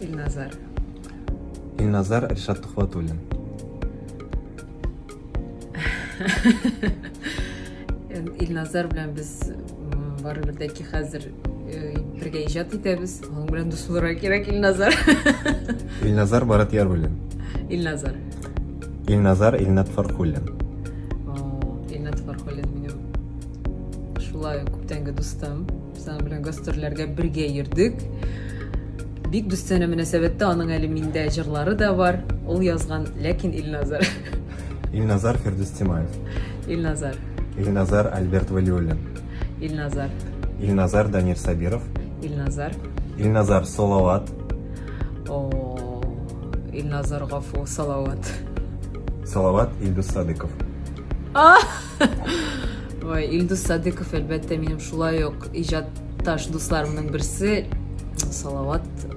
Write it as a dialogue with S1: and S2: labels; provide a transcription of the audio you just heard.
S1: Илназар.
S2: Илназар Ришат Тухватуллин.
S1: Илназар белән без барыбер дә ки хәзер э, бергә иҗат итәбез. Аның белән дус булырга кирәк, Илназар.
S2: Илназар Барат Яруллин.
S1: Илназар.
S2: Илназар Илнат Фархуллин.
S1: Илнат Фархуллин минем шулай ук күптәнге дустым. Без аның белән гастрольләргә бергә йөрдек. Бик дустанә мөнәсәбәттә аның әле миндә җырлары да бар. Ул язган, ләкин Илназар.
S2: Илназар Фирдүс Тимаев.
S1: Илназар.
S2: Илназар Альберт Валиуллин.
S1: Илназар.
S2: Илназар Данир Сабиров.
S1: Илназар.
S2: Илназар Салават.
S1: О, Илназар гафу, Салават.
S2: Салават Илдус Садыков.
S1: Ой, Илдус Садыков, әлбәттә, минем шулай ук иҗатташ дусларымның берсе. Салават.